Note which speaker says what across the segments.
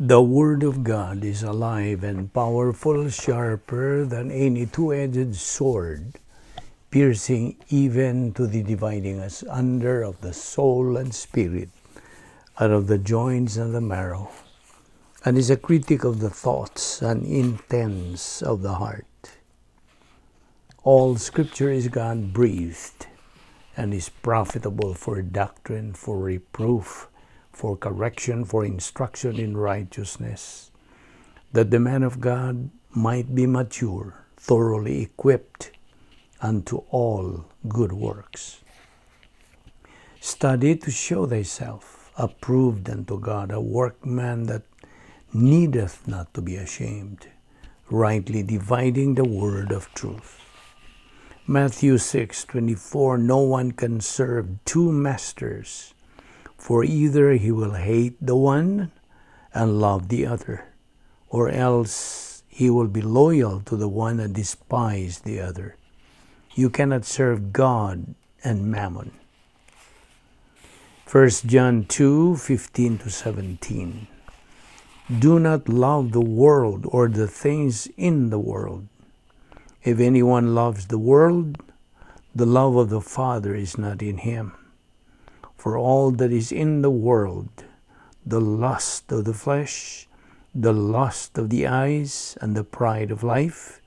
Speaker 1: The Word of God is alive and powerful, sharper than any two-edged sword, piercing even to the dividing asunder of the soul and spirit, out of the joints and the marrow, and is a critic of the thoughts and intents of the heart. All Scripture is God-breathed and is profitable for doctrine, for reproof, for correction, for instruction in righteousness, that the man of God might be mature, thoroughly equipped unto all good works. Study to show thyself approved unto God, a workman that needeth not to be ashamed, rightly dividing the word of truth. Matthew 6:24, no one can serve two masters, for either he will hate the one and love the other, or else he will be loyal to the one and despise the other. You cannot serve God and mammon. 1 John 2:15-17. Do not love the world or the things in the world. If anyone loves the world, the love of the Father is not in him. For all that is in the world, the lust of the flesh, the lust of the eyes, and the pride of life,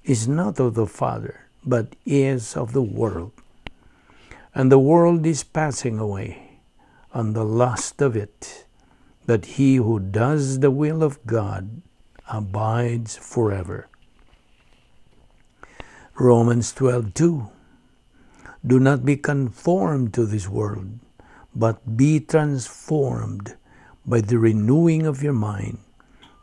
Speaker 1: is not of the Father, but is of the world. And the world is passing away, and the lust of it, but he who does the will of God abides forever. Romans 12:2. Do not be conformed to this world, but be transformed by the renewing of your mind,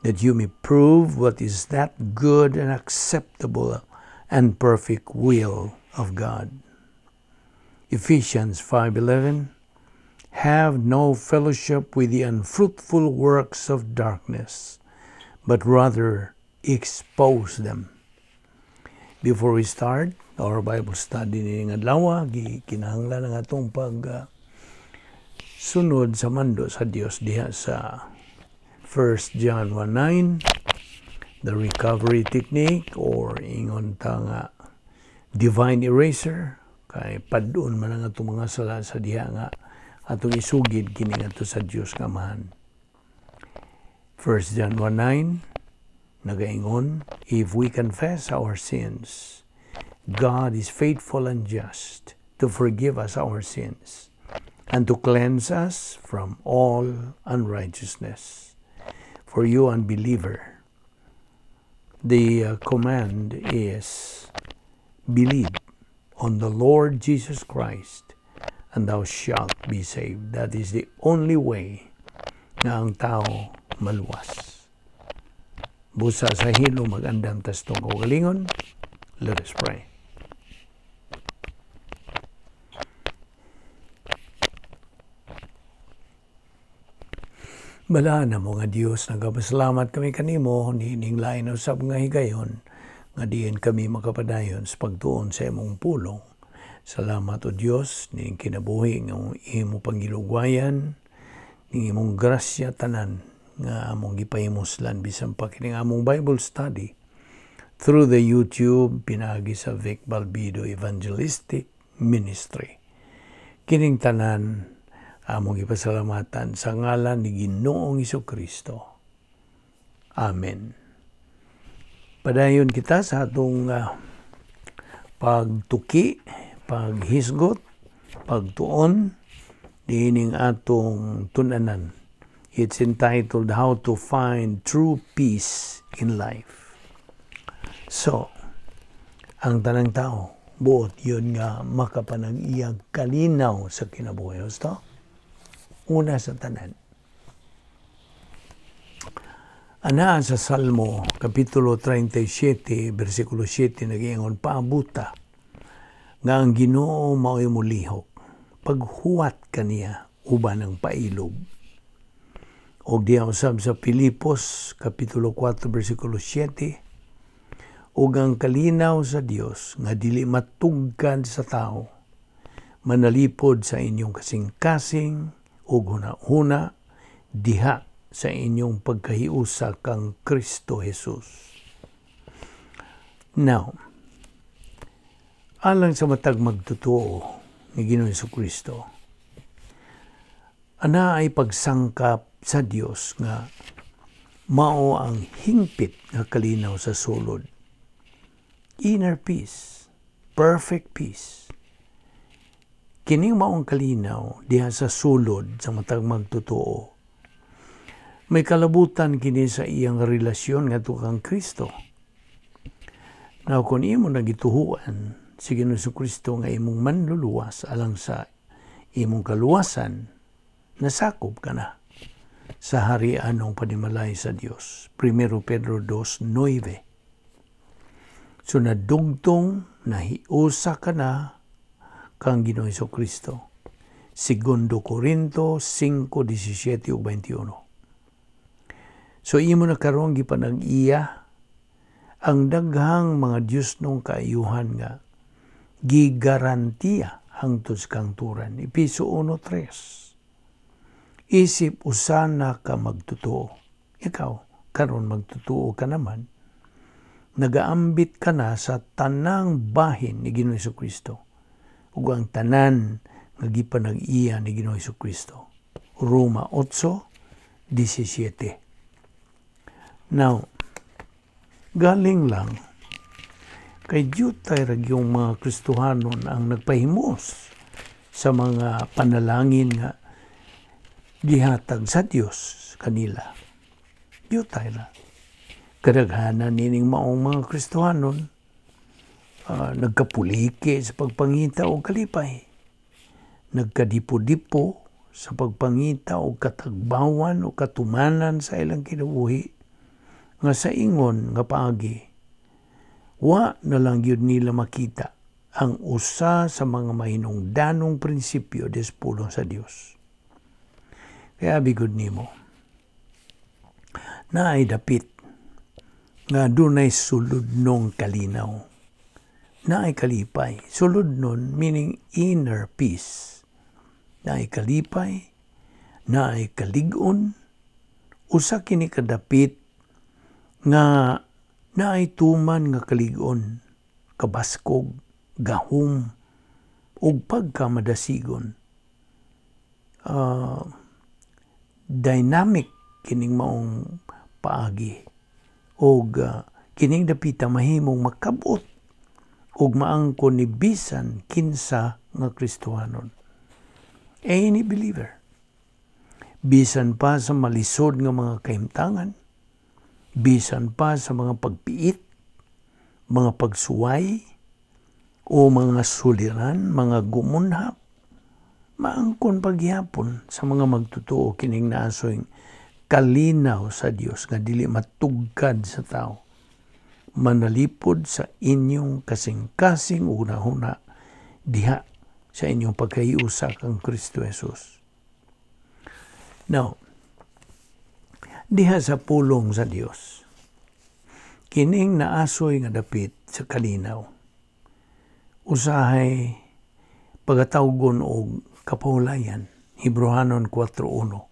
Speaker 1: that you may prove what is that good and acceptable and perfect will of God. Ephesians 5:11. Have no fellowship with the unfruitful works of darkness, but rather expose them. Before we start our Bible study nining adlaw, gikinahanglan ang atong pag sunod sa mando sa Dios diha sa 1 John 1:9, the recovery technique or ingon ta nga divine eraser, kay padun man ang atong mga sala sa diha nga atong isugid kini ngadto sa Dios nga Amahan. 1 John 1:9 nagaingon, if we confess our sins, God is faithful and just to forgive us our sins and to cleanse us from all unrighteousness. For you unbeliever, the command is believe on the Lord Jesus Christ and thou shalt be saved. That is the only way nga ang tao maluwas. Busa sa hilo magandam tas tong kaugalingon. Let us pray. Balaan na mo nga Dios, nagapasalamat kami kanimo niining lain usab nga higayon nga diin kami makapadayon sa pagtuon sa imong pulong. Salamat o Dios ning kinabuhi nga imo pangilugwayan ning imong grasya tanan nga among gipahimuslan bisan pa kining among Bible study through the YouTube pinaagi sa Vic Balbido Evangelistic Ministry. Kining tanan among gipasalamatan sa ngalan ni Ginoong Hesukristo. Amen. Padayon kita sa atong pagtuki, paghisgot, pagtuon diining atong tun-anan. It's entitled How to Find True Peace in Life. So, ang tanang tao, buot yun nga makapanag-iyag kalinaw sa kinabuhi. Gusto? Una sa tanan. Ana sa Salmo, Kapitulo 37, versikulo 7, nag-iingon, paabuta nga ang Ginoo mao'y mulihok, paghuwat kaniya uban ang pailob. Og diha usab sa Filipos, Kapitulo 4, versikulo 7, ug ang kalinaw sa Dios nga dili matugkad sa tao, manalipod sa inyong kasing-kasing ug huna-huna diha sa inyong pagkahiusa kang Kristo Jesus. Now, alang sa matag magtotoo ni Ginoong Kristo, ana ay pagsangkap sa Dios nga mao ang hingpit nga kalinaw sa sulod. Inner peace, perfect peace. Kining maong kalinaw diha sa sulod sa matag magtotoo. May kalabutan kini sa iyang relasyon ngadto kang Kristo. Now, kung imo nagituhuan si Ginoong Kristo nga imong manluluwas alang sa imong kaluwasan, nasakop ka na sa harianong panimalay sa Dios. 1 Pedro 2:9. So nadugtong, nahiusa ka na kang Ginoong Kristo. 2 Corinto 5:17 ug 21. So imo na karon gipanag-iya ang daghang mga Dios nung kaayuhan nga gigarantiya hangtod sa kangturan. Episo 1:3. Isip usa na ka magtotoo. Ikaw, karon magtotoo ka naman, nagaambit ka na sa tanang bahin ni Ginoong Kristo ug ang tanan nga gipanag-iya ni Ginoong Kristo. Roma 8:17. Now, galing lang kay jutay ra yung mga Kristohanon ang nagpahimos sa mga panalangin nga gihatag sa Dios kanila. Jutay ra. Kadaghanan nining maong mga Kristohanon nagkapuliki sa pagpangita og kalipay. Nagkadipo-dipo sa pagpangita og katagbawan o katumanan sa ilang kinabuhi nga sa ingon nga paagi wa na lang gyud nila makita ang usa sa mga mahinungdanong prinsipyo des pulong sa Dios. Kaya bigod nimo naay dapit nga dunay suludnong kalinaw. Naay kalipay. Sulod nun meaning inner peace. Naay kalipay, naay kalig-on, usa kini kadapit nga naay tuman nga kalig-on, kabaskog, gahom, ug pagkamadasigon. Dynamic kining maong paagi og kining dapita mahimong makabot ug maangkon ni bisan kinsa nga Kristohanon. Any believer. Bisan pa sa malisod nga mga kahimtangan, bisan pa sa mga pagpiit, mga pagsuway, o mga suliran, mga gumunhap, maangkon pagyapon sa mga magtotoo kining naasoy kalinaw sa Dios nga dili matugkad sa tao. Manalipod sa inyong kasing-kasing una-una diha sa inyong pagkahiusa kang Kristo Jesus. Now, diha sa pulong sa Dios, kining naasoy nga dapit sa kalinaw, usahay pagatawgon og kapahulayan, Hebreohanon 4:1.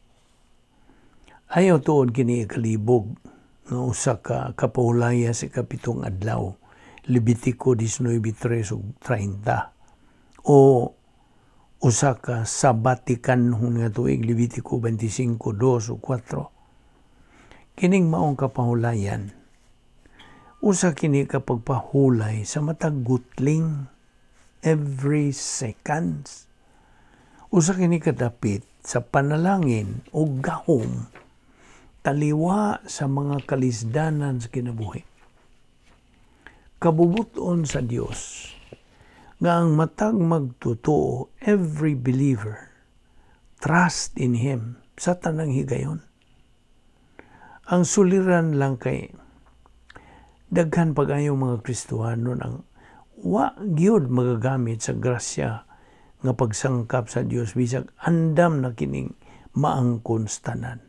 Speaker 1: Ayaw tuod kini ikalibog nga usa ka kapahulaya sa ikapitong adlaw, Levitico 19:3 ug 30, o usa ka sabatikan nga tuig, Levitico 25:2 ug 4. Kining maong kapahulayan, usa kini ka pagpahulay sa matag gutling, every seconds. Usa kini kadapit sa panalangin o gahom taliwa sa mga kalisdanan sa kinabuhi. Kabubuton sa Dios nga ang matag magtotoo, every believer, trust in Him sa tanang higayon. Ang suliran lang kay daghan pag-ayo mga Kristohanon ang wa gyud magagamit sa grasya nga pagsangkap sa Dios bisag andam na kining maangkon sa tanan.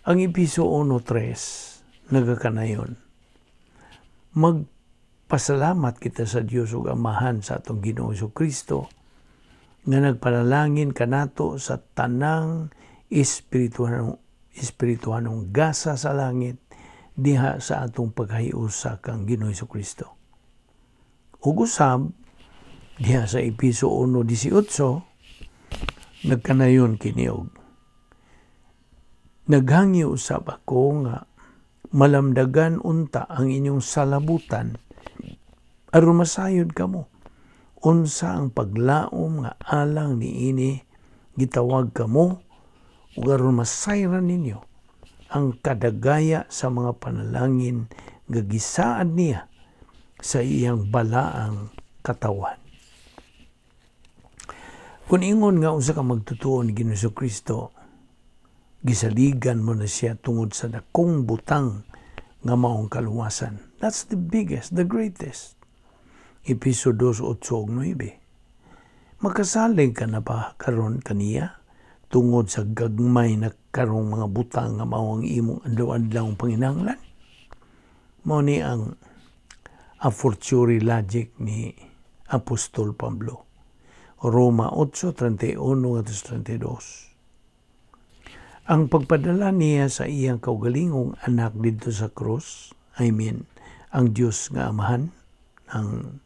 Speaker 1: Ang Episo 1:3 nagakanayon, magpasalamat kita sa Dios ug Amahan sa atong Ginoong Jesucristo nga nagpanalangin kanato sa tanang espiritual Espirituhanong gasa sa langit diha sa atong pagkahiusa kang Ginoo Kristo. Ug usab diha sa Epeso 1:18, nagkanayon kini og, "Naghangyo usab ako nga malamdagan unta ang inyong salabutan aron masayod kamo unsa ang paglaom nga alang niini gitawag kamo ug aron masayran ninyo ang kadagaya sa mga panalangin nga gisaad niya sa iyang balaang katawan." Kung ingon nga usa ka magtutuo ni Ginoo Kristo, gisaligan mo na siya tungod sa dakong butang nga maong kaluwasan. That's the biggest, the greatest. Epeso 2:8-9. Makasalig ka na ba karon kaniya tungod sa gagmay na karong mga butang nga mao ang imong adlaw-adlaw panginahanglan? Mao ni ang a fortiori logic ni Apostol Pablo. Roma 8:31-32. Ang pagpadala niya sa iyang kaugalingong anak didto sa krus, I mean, ang Dios nga Amahan, ang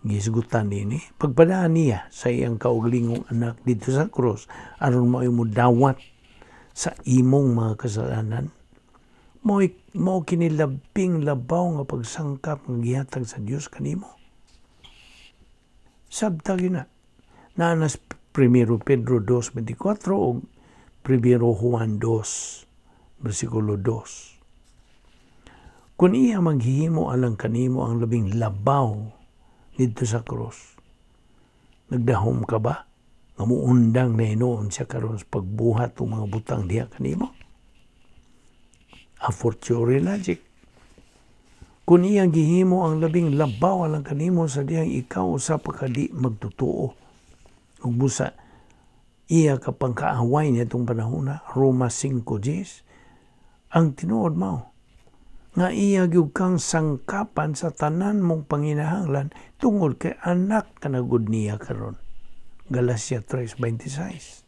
Speaker 1: gisgutan nini, pagpadala niya sa iyang kaugalingong anak didto sa krus, aron mao mo dawat sa imong mga kasalanan, mao kini labing labaw nga pagsangkap nga gihatag sa Dios kanimo. Sabta gyud na. Naa na sa 1 Pedro 2:24 o 1 Juan 2, versikulo 2. Kung iya maghihimo alang kanimo ang labing labaw didto sa krus, nagdahom ka ba nga muundang na hinuon siya karon sa pagbuhat og mga butang diha kanimo? A fortiori logic. Kung iyang gihimo ang labing labaw alang kanimo sa dihang ikaw usa pa ka di magtutuo, ug busa iya ka pangkaaway niadtong panahona, Roma 5:10, ang tinuod mao nga iya gyud kang sangkapan sa tanan mong panginahanglan tungod kay anak ka na gud niya karon. Galacia 3:26.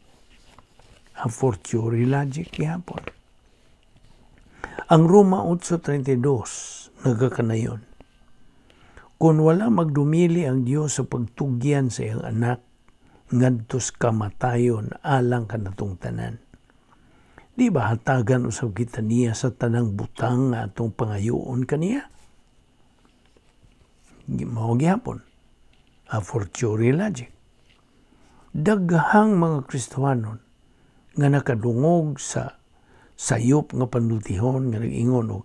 Speaker 1: A fortiori logic gihapon. Ang Roma 8:32 nagakanayon. Kung wala magdumili ang Dios sa pagtugyan sa iyang anak ngadto sa kamatayon alang kanatong tanan, di ba hatagan usab kita niya sa tanang butang nga atong pangayoon kaniya? Mao gihapon. A fortiori logic. Daghang mga Kristohanon nga nakadungog sa sayop nga panultihon nga nag-ingon og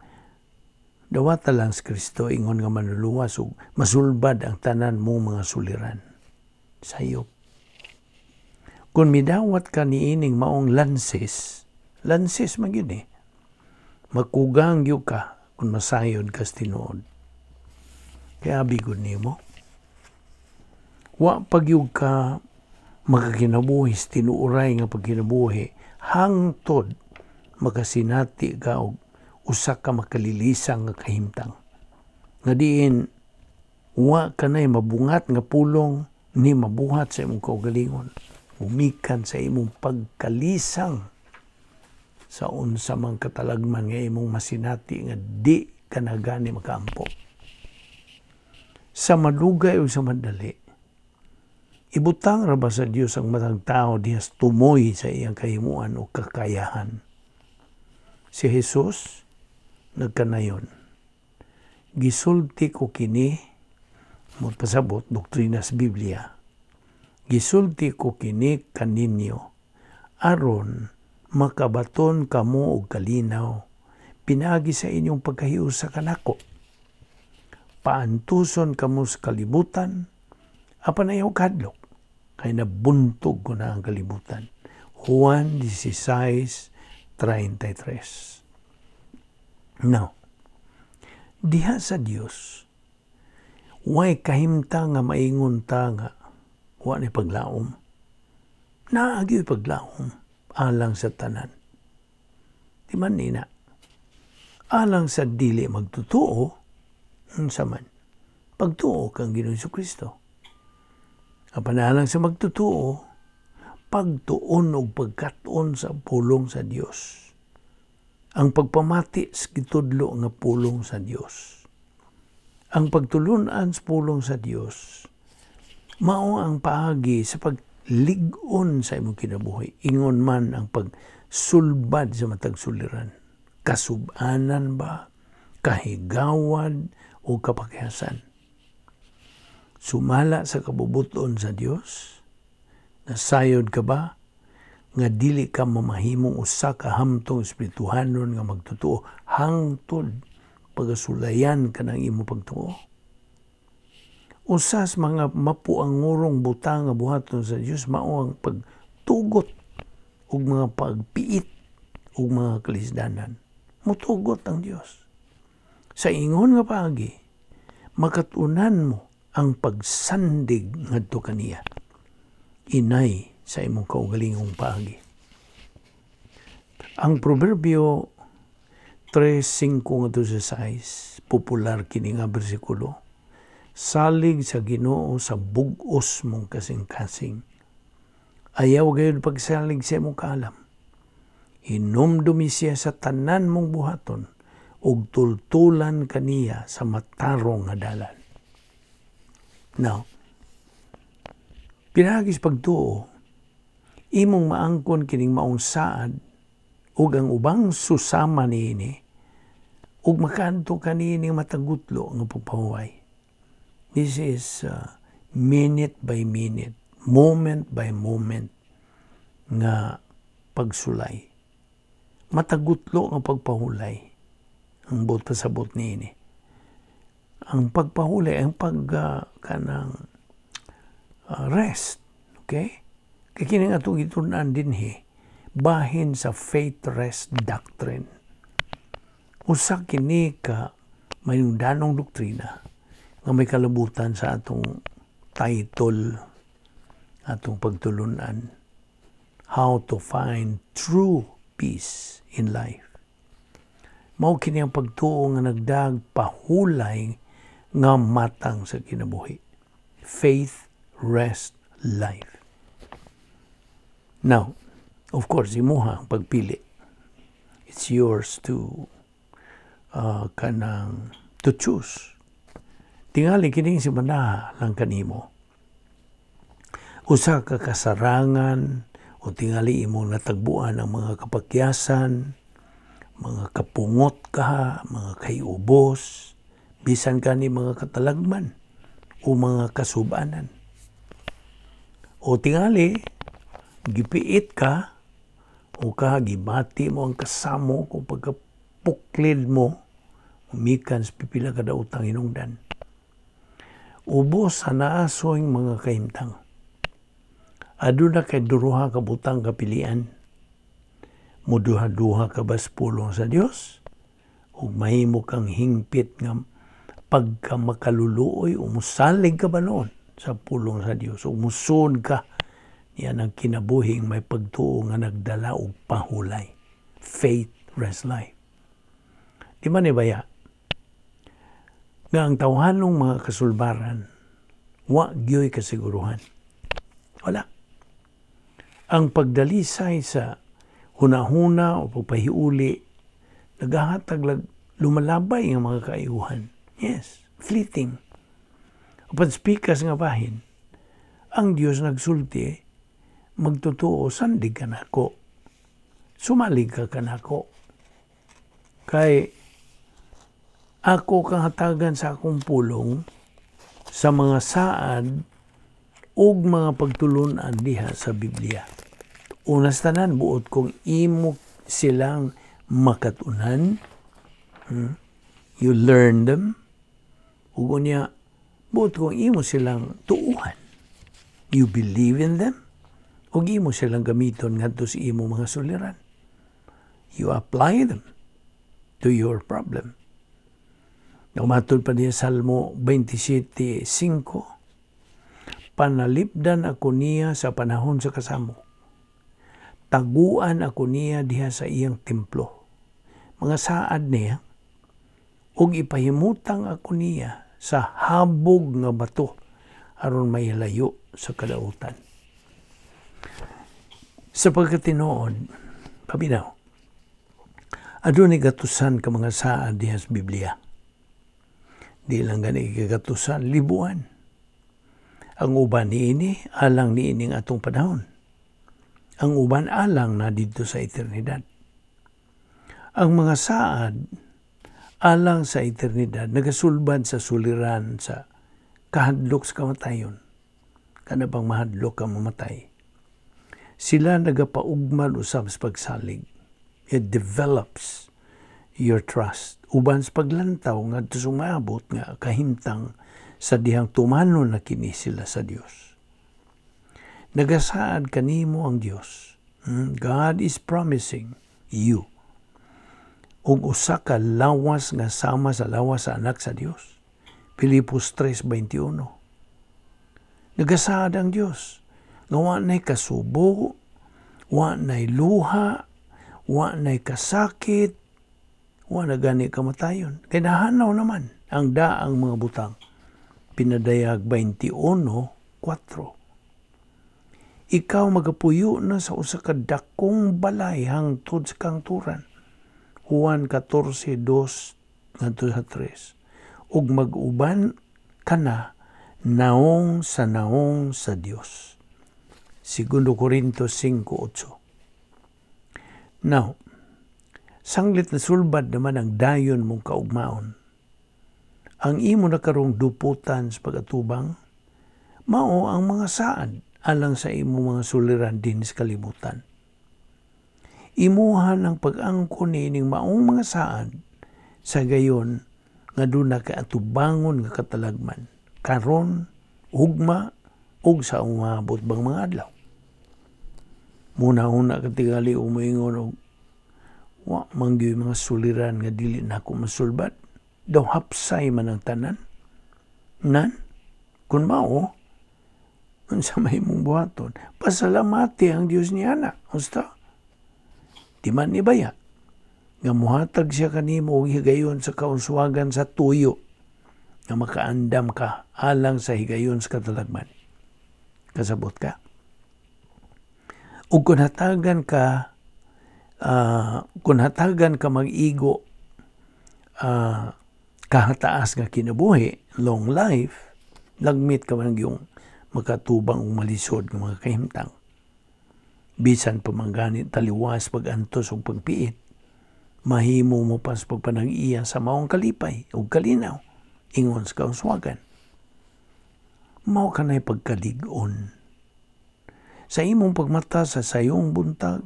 Speaker 1: dawata lang si Kristo ingon nga manluluwas ug masulbad ang tanan mo mga suliran. Sayop. Kung midawat ka niining maong lansis, lansis man gyud eh. Makugang gyud ka kung masayod ka sa tinuod. Kaya abi gud nimo, wa pa gyud ka makakinabuhi sa tinuoray nga pagkinabuhi hangtod makasinati ka og usa ka makalilisang nga kahimtang. Nga diin wa kanay mabungat nga pulong ni mabuhat sa imong kaugalingon, gumikan sa imong pagkalisang sa unsa mang katalagman nga imong masinati nga di ka na gani makaampo. Sa madugay o sa madali, ibutang ra ba sa Dios ang matag tao diha sa tumoy sa iyang kahimuan o kakayahan? Si Jesus nagkanayon. "Gisulti ko kini," mo pasabot doktrina sa Biblia. "Gisulti ko kini kaninyo aron makabaton kamo og kalinaw pinaagi sa inyong pagkahiusa kanako. Paantuson kamo sa kalibutan, apan ayaw kahadlok, kay nabuntog ko na ang kalibutan." Juan 16:33. Now, diha sa Dios, way kahimtang nga maingon ta nga wa ni paglaom. Naa gyud paglaom alang sa tanan. Di man nina. Alang sa dili magtotoo, unsa man, pagtuo kang Ginoong Kristo. Apan alang sa magtotoo, pagtuon og pagkat-on sa pulong sa Dios. Ang pagpamati sa gitudlo nga pulong sa Dios. Ang pagtulunan sa pulong sa Dios mao ang paagi sa paglig-on sa imong kinabuhi. Ingon man ang pagsulbad sa matag suliran. Kasubanan ba, kahigawad o kapakyasan. Sumala sa kabubuton sa Dios, nasayod ka ba nga dili ka mamahimong usa ka hamtong espirituhanon nga magtotoo hangtod pagasulayan ka ng imo pagtuo? Usa sa mga mapuangurong butang nga buhaton sa Dios mao ang pagtugot ug mga pagpiit ug mga kalisdanan. Mutugot ang Dios. Sa ingon nga paagi, makatunan mo ang pagsandig ngadto kaniya. Inay sa imong kaugalingong paagi. Ang Proverbio 3:5 ngadto sa 6, popular kini nga bersikulo. Salig sa Ginoo sa bug-os mong kasing-kasing. Ayaw gayud pagsalig sa imong kaalam. Hinumdumi siya sa tanan mong buhaton ug tultulan kaniya sa matarong nga dalan. Now, pinaagi sa pagtuo, imong maangkon kining maong saad ug ang ubang susama niini ug makaadto kaniini matagutlo nga pagpahuway. This is minute by minute, moment by moment nga pagsulay. Matagutlo nga pagpahulay ang buot pasabot niini. Ang pagpahulay, ang pag kanang rest, okay? Kay kini nga atong gitun-an dinhi bahin sa faith rest doctrine. Usa kini ka mahinungdanong doktrina nga may kalabutan sa atong title, atong pagtulunan, How to Find True Peace in Life. Mao kini ang pagtuo nga nagdag pahulay nga matang sa kinabuhi. Faith, rest, life. Now, of course, imuha ang pagpili. It's yours to kanang to choose. Tingali kining si manaha lang kanimo. Usa ka kasarangan o tingali imong natagbuan ang mga kapakyasan, mga kapungot ka, mga kayubos, bisan kani mga katalagman o mga kasubanan. O tingali gipiit ka o ka gibati mo ang kasamo kung pagkapuklid mo, umikan sa pipila ka daotang hinungdan. Ubos sa naasoy mga kahimtang. Aduna kay duruha ka butang kapilian. Muduha-duha ka ba sa pulong sa Dios? O mahimo kang hingpit nga pagka makaluluoy, umusalig ka ba noon sa pulong sa Dios? Umusod ka niyan ang kinabuhing may pagtuo nga nagdala og pahulay. Faith, rest, life. Di man ni baya nga ang tawhanong mga kasulbaran wa gyoy kasiguruhan. Wala. Ang pagdalisay sa hunahuna o pagpahiuli nagahatag lag lumalabay nga mga kaayuhan. Yes, fleeting. Apan spikas nga bahin, ang Dios nagsulti, magtotoo, sandig ka nako. Sumalig ka kanako. Kay ako kang hatagan sa akong pulong sa mga saad ug mga pagtulunan diha sa Biblia. Unas tanan, buot kong imo silang makatunan. You learn them. Ug unya, buot kong imo silang tuuhan. You believe in them. Ug imo silang gamiton ngadto sa imo mga suliran. You apply them to your problem. Umatod pa niya Salmo 27:5, panalipdan ako niya sa panahon sa kasamok. Taguan ako niya diha sa iyang templo. Mga saad niya, ug ipahimutang ako niya sa habog nga bato aron mailayo sa kadautan. Sa pagkatinuod, paminaw, Adunay gatusan ka mga saad diha sa Biblia. Di lang gani gatusan, libuan. Ang uban niini alang niining atong panahon. Ang uban alang na didto sa eternidad. Ang mga saad alang sa eternidad nagasulbad sa suliran sa kahadlok sa kamatayon. Kana bang mahadlok ka mamatay? Sila nagapaugmal usab sa pagsalig. It develops your trust. Uban sa paglantaw ngadto sa umaabot nga kahimtang sa dihang tumanon na kini sila sa Dios. Nagasaad kanimo ang Dios. God is promising you og usa ka lawas nga sama sa lawas sa anak sa Dios. Filipos 3:21. Nagasaad ang Dios nga wa nay kasubo, wa nay luha, wa nay kasakit, wa na gani kamatayon. Kay nahanaw naman ang daang mga butang. Pinadayag 21:4. Ikaw magapuyo na sa usa ka dakong balay hangtod sa kangturan. Juan 14:2 ngadto sa 3. Ug mag-uban ka na naong sa naong sa Dios. 2 Corintios 5:8. Now, sanglit na sulbad naman ang dayon mong kaugmaon. Ang imo na karong duputan sa pag-atubang, mao ang mga saad alang sa imo mga suliran din sa kalibutan. Imuhan ang pag-angkon niining maong mga saad sa gayon nga duna kay atubangon nga katalagman karon, ugma ug sa umaabot bang mga adlaw. Muna-una ka tingali umoingon og wa man gyud mga suliran nga dili nako masulbad. Daw hapsay man ang tanan. Nan, kung mao, unsa may imong buhaton, pasalamati ang Dios niana. Usta? Di man ibaya nga muhatag siya kanimo og higayon sa kauswagan sa tuyo nga makaandam ka alang sa higayon sa katalagman. Kasabot ka? Ug kun hatagan ka mag-igo kahataas nga kinabuhi, long life, lagmit ka man yung makatubang og malisod nga mga kahimtang. Bisan pa man gani taliwas pag-antos ug pagpiit, mahimo mo pa sa pagpanag-iya sa maong kalipay ug kalinaw, ingon sa kauswagan. Mao kanay pagkalig-on. Sa imong pagmata sa sayong buntag,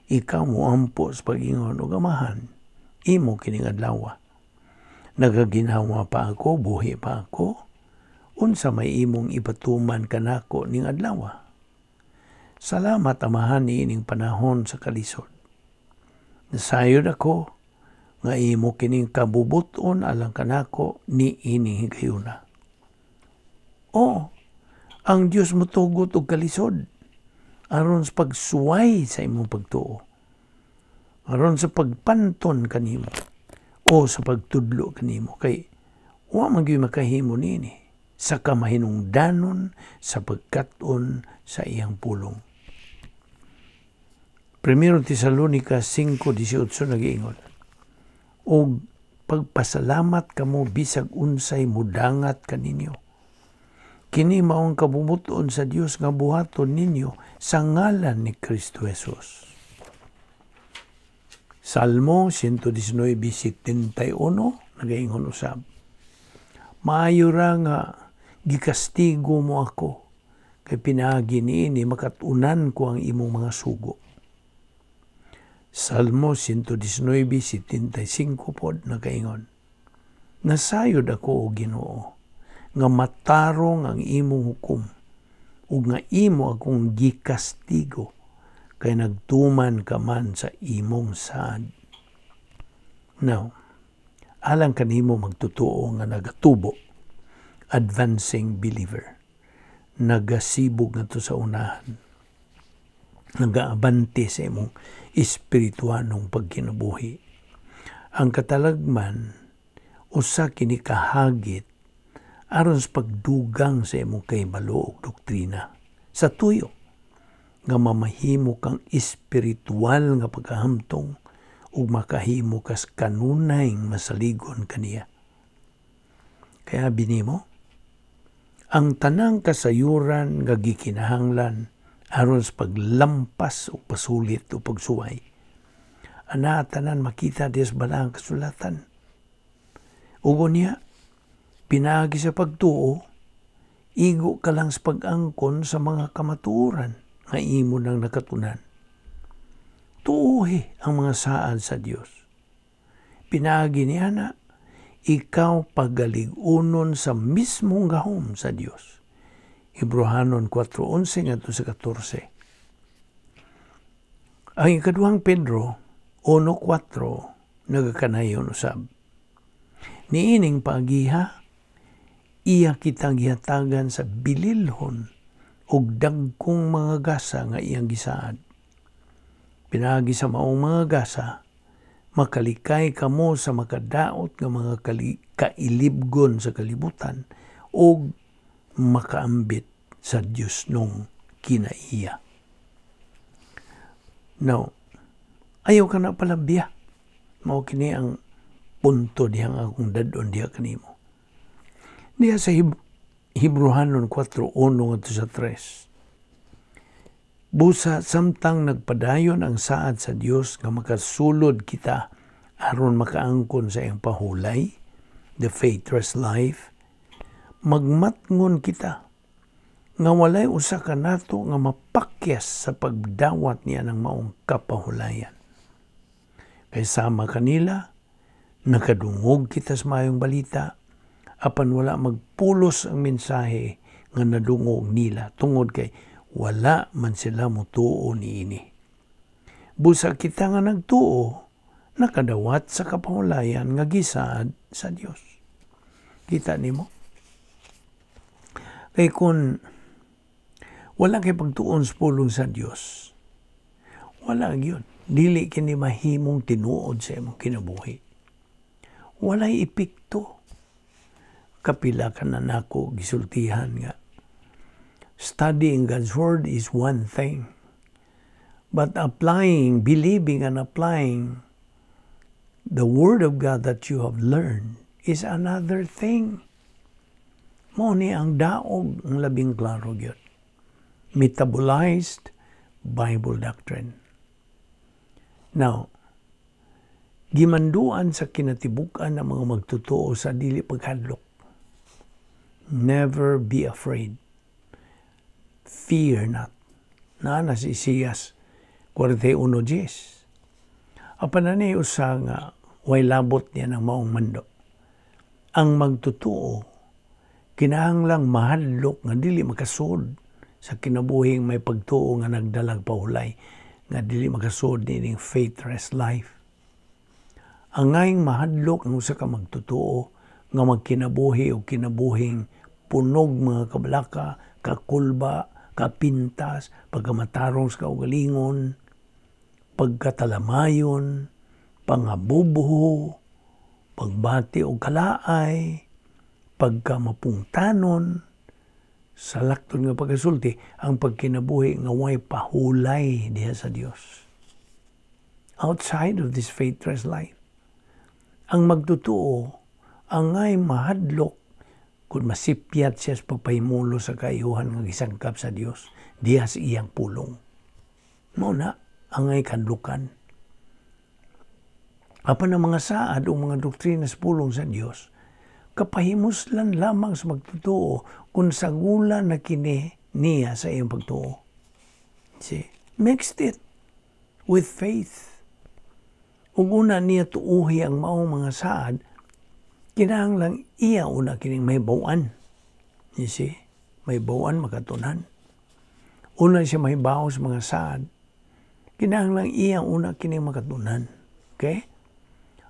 Speaker 1: ikaw moampo sa pag-ingon og Amahan, imo kining adlawa. Nagaginhawa pa ako, buhi pa ako, unsa may imong ipatuman kanako ning adlawa. Salamat, Amahan, niining panahon sa kalisod. Nasayod ako nga imo kining kabubuton alang kanako ni ining higayuna. Oo, ang Dios motugot og kalisod aron sa pagsuway sa imong pagtuo, aron sa pagpanton kanimo o sa pagtudlo kanimo, kay wa man gyud makahimo niini sa kamahinungdanon sa pagkat-on sa iyang pulong. 1 Tesalonica 5:18 nagiingon, "Og pagpasalamat kamo bisag unsay mudangat kaninyo. Kini mao ang kabubut-on sa Dios nga buhaton ninyo sa ngalan ni Kristo Jesus." Salmo 119:71 nagaingon usab, "Maayo ra nga gikastigo mo ako, kay pinaagi niini makat-unan ko ang imong mga sugo." Salmo 119:75 pod nagaingon, "Nasayod ako, o Ginoo, nga matarong ang imong hukom ug nga imo akong gikastigo kay nagtuman ka man sa imong saad." Now, alang kanimo magtotoo nga nagatubo, advancing believer, nagasibog ngadto sa unahan, nagaabante sa imong espirituanong pagkinabuhi. Ang katalagman, usa kini kahagit aron sa pagdugang sa imong kahibalo og doktrina sa tuyo nga mamahimo kang espiritual nga pagkahamtong ug makahimo kas kanunay masaligon kaniya. Kaya binimo, ang tanang kasayuran nga gikinahanglan aron sa paglampas o pasulit o pagsuway, ana tanan makita diya sa balaang kasulatan. Ug unya, pinaagi sa pagtuo, igo ka lang sa pag-angkon sa mga kamatuoran nga imo nang nakatunan. Tuohi ang mga saad sa Dios. Pinaagi niya na, ikaw pagalig-unon sa mismong gahom sa Dios. Hebrohanon 4:11 ngadto sa 14. Ang ikaduhang Pedro 1:4 nagakanayon usab. Niining pagiha, iya kitang gihatagan sa bililhon og dagkong mga gasa nga iyang gisaad. Pinaagi sa maong mga gasa, makalikay kamo sa makadaot nga mga kailibgon sa kalibutan og makaambit sa Dios nung kinaiya. Now, ayaw ka na palabya. Mao kini ang punto dihang akong dadon diha kanimo. Diha sa Hebrohanon 4:1 ngadto sa 3. Busa samtang nagpadayon ang saad sa Dios nga makasulod kita aron makaangkon sa iyang pahulay, the faithless life, magmatngon kita nga walay usa ka nato nga mapakyas sa pagdawat niya ng maong kapahulayan. Kay sama kanila, nakadungog kita sa maayong balita, apan wala magpulos ang mensahe nga nadungog nila tungod kay wala man sila mutuo niini. Busa kita nga nagtuo, nakadawat sa kapahulayan nga gisaad sa Dios. Kita nimo? Kay kung wala kay pagtuon sa pulong sa Dios, wala gyud. Dili kini mahimong tinuod sa imong kinabuhi. Walay epekto. Kapila ka na nako gisultihan nga studying God's Word is one thing, but applying, believing and applying the Word of God that you have learned is another thing. Mao ni ang daog ang labing klaro gyud. Metabolized Bible doctrine. Now, gimanduan sa kinatibuk-an ang mga magtotoo sa dili paghadlok. Never be afraid. Fear not. Naa na si Isaias 41:10. Apan ani usa nga way labot niya ng maong mando. Ang magtotoo kinahanglang mahadlok nga dili makasud sa kinabuhing may pagtuo nga nagdalag pahulay, nga dili makasud niining faithless life. Angayng mahadlok ang usa ka magtotoo nga magkinabuhi o kinabuhing punog mga kabalaka, kakulba, kapintas, pagkamatarong sa kaugalingon, pagkatalamayon, pangabubuho, pagbati og kalaay, pagkamapungtanon, sa lakton nga pagkasulti, ang pagkinabuhi nga way pahulay diha sa Dios. Outside of this faithless life, ang magtotoo, angay mahadlok kung masipyat siya sa pagpahimulo sa kaayuhan nga gisangkap sa Dios diha sa iyang pulong. Mao na angay kahadlukan. Apan ang mga saad o mga doktrina sa pulong sa Dios, kapahimuslan lamang sa magtotoo kung sagula na kini niya sa iyang pagtuo. See? Mixed it with faith. Ug una niya tuuhi ang maong mga saad, kinahanglang iya una kining mahibaw-an. You see? Mahibaw-an, makatunan. Una siya mahibaw sa mga saad, kinahanglang iya una kining makatunan. Okay?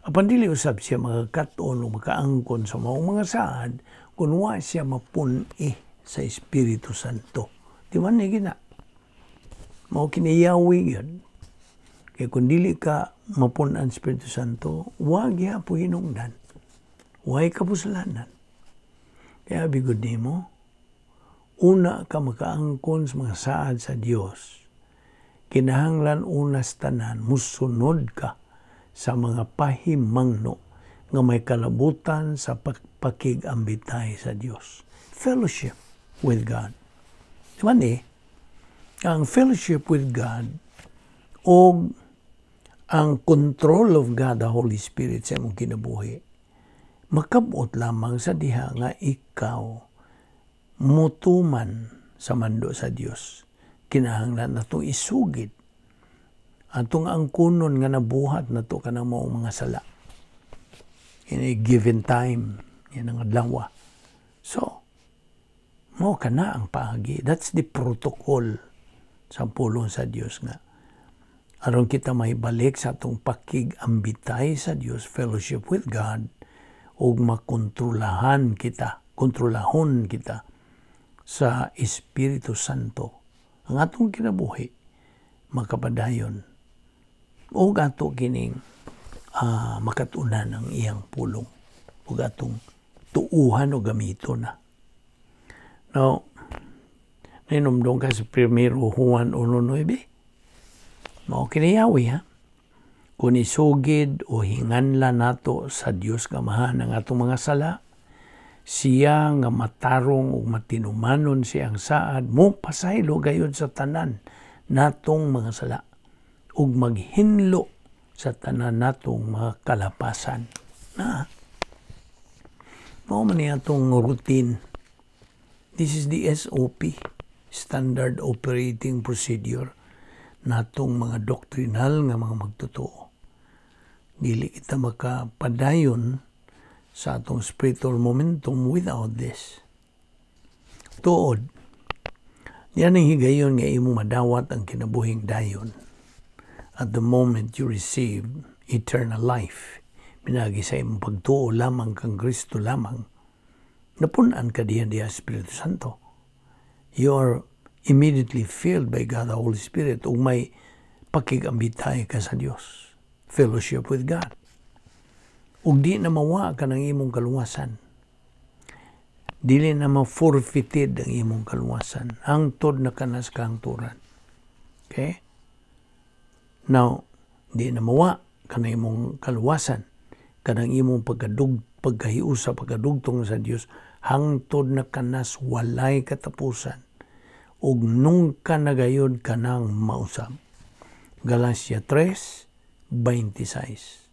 Speaker 1: Apan dili usab siya makakat-on o makaangkon sa maong mga saad kung wa siya mapun-i sa Espiritu Santo. Di man ni gina. Mao kiniyawi yun. Kaya kung dili ka mapun-an Espiritu Santo, wa gyapon hinungdan. Way kapuslanan. Kaya bigod nimo, una ka makaangkon sa mga saad sa Dios, kinahanglan unas tanan, musunod ka sa mga pahimangno nga may kalabutan sa pagpakig-ambitay sa Dios. Fellowship with God. Di ba ni? Ang fellowship with God o ang control of God, the Holy Spirit, sa imong kinabuhi, makabot lamang sa diha nga ikaw mutuman sa mando sa Dios. Kinahanglan natong isugid atong angkunon nga nabuhat nato kanang mao mga sala in a given time, yan ang adlaw. So mao kana ang paagi. That's the protocol sa pulong sa Dios nga aron kita mahibalik sa atong pakig-ambitay sa Dios, fellowship with God, ug makontrolahan kita, kontrolahon kita sa Espiritu Santo ang atong kinabuhi, makapadayon ug ato kining makatunan ang iyang pulong ug atong tuuhan o gamito na. Now, nahinumdom ka sa 1 Juan 1:9? Mao kini yawi, ha. Kung isugid o hinganla nato sa Dios Amahan ang atong mga sala, siya nga matarong ug matinumanon siyang saad mo pasaylo gayud sa tanan natong mga sala ug maghinlo sa tanan natong mga kalapasan. Na. Mao man ni atong routine. This is the SOP, Standard Operating Procedure, natong mga doctrinal nga mga magtotoo. Dili kita makapadayon sa atong spiritual momentum without this. Tuod, yan ang higayon nga imong madawat ang kinabuhing dayon at the moment you receive eternal life. Pinagi sa imong pagtuo lamang kang Kristo lamang, napunan ka diyan diya Espiritu Santo. You are immediately filled by God the Holy Spirit ug may pakigambitay ka sa Dios. Fellowship with God. Ug di na mawa ka ng imong kaluwasan. Dili na ma-forfeited ang imong kaluwasan. Hangtod na kanas kahangturan. Okay? Now, di na mawa ka ng imong kaluwasan. Kanang imong pagkahiusa, pagkadugtong sa Dios, hangtod na kanas walay katapusan. Ug nungka na gayod kanang mausab. Galacia 3:26.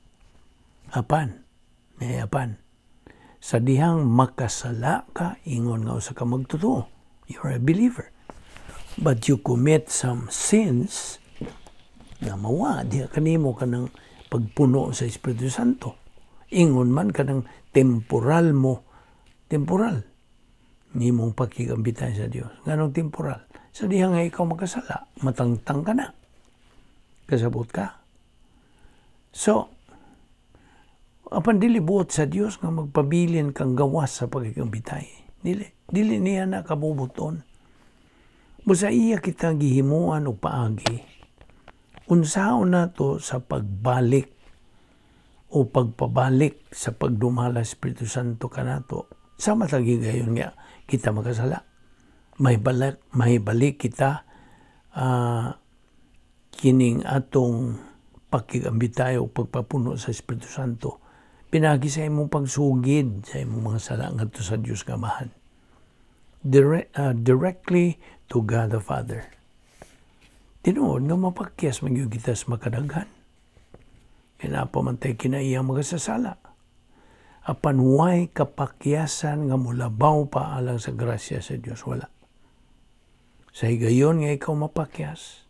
Speaker 1: Apan, may apan. Sa dihang makasala ka, ingon nga usa ka magtotoo. You're a believer. But you commit some sins na mawa, diha kanimo kanang pagpuno sa Espiritu Santo. Ingon man kanang temporal mo, temporal nimong pakigambitan sa Dios. Nganong temporal? Sa diha nga ikaw makasala, matangtang ka na. Kasabot ka. So, apan dili buot sa Dios nga magpabilin kang gawas sa pagkikambitay. Dili. Dili niya na kabubuton. Busa iya kita gihimuan og paagi. Unsaon nato sa pagbalik o pagpabalik sa pagdumala Espiritu Santo kanato sa matag higayon nga kita makasala. May balik kita kining atong pakigambitay o pagpapuno sa Espiritu Santo pinagi sa imong pagsugid sa imong mga sala ngadto sa Dios nga Amahan. Directly to God the Father. Tinuod nga mapakyas man gyud kita sa makadaghan. Kaya man tay kinaiyang magasasala. Apan way kapakyasan nga mulabaw pa alang sa grasya sa Dios, wala. Sa higayon nga ikaw mapakyas,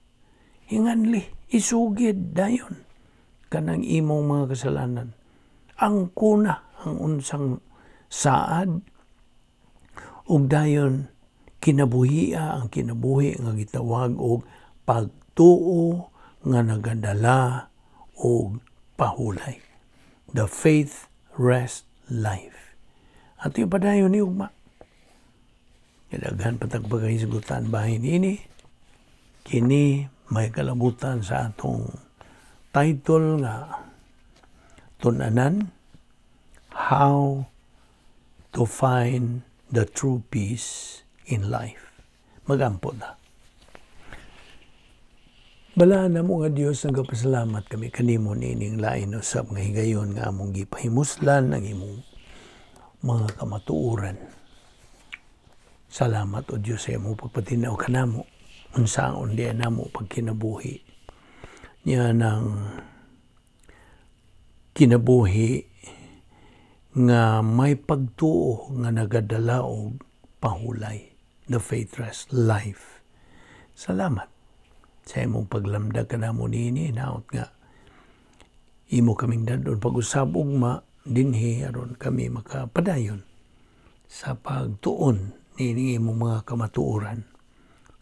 Speaker 1: hinganli, isugid dayon kanang imong mga kasalanan. Ang kuna ang unsang saad ug dayon kinabuhia ang kinabuhi nga gitawag og pagtuo nga nagadala og pahulay. The faith rest life. At yung padayon ni ugma. Daghan pa tag pagkahisgutan bahin ini. Kini may kalabutan sa atong title nga tunanan, "How to Find the True Peace in Life." Magampo na. Balaan namo nga Dios, nagapasalamat kami kanimo niining lain usab nga higayon nga among gipahimuslan ang imong mga kamatuoran. Salamat, O Dios, sa imong pagpatinaw kanamo unsaon diay namo pagkinabuhi. Niya nang kinabuhi nga may pagtuo nga nagadala og pahulay, the faith rest life. Salamat sa imong paglamdag kanamo niini. Hinaot nga imo kaming dad-on pag-usab ugma dinhi aron kami makapadayon sa pagtuon niini imong mga kamatuoran.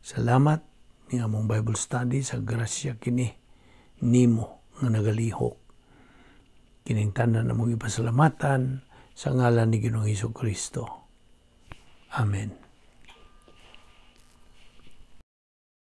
Speaker 1: Salamat ni among Bible study, sa grasya kini nimo nga nagalihok. Kining tanan among ipasalamatan sa ngalan ni Ginoong Hesus Kristo. Amen.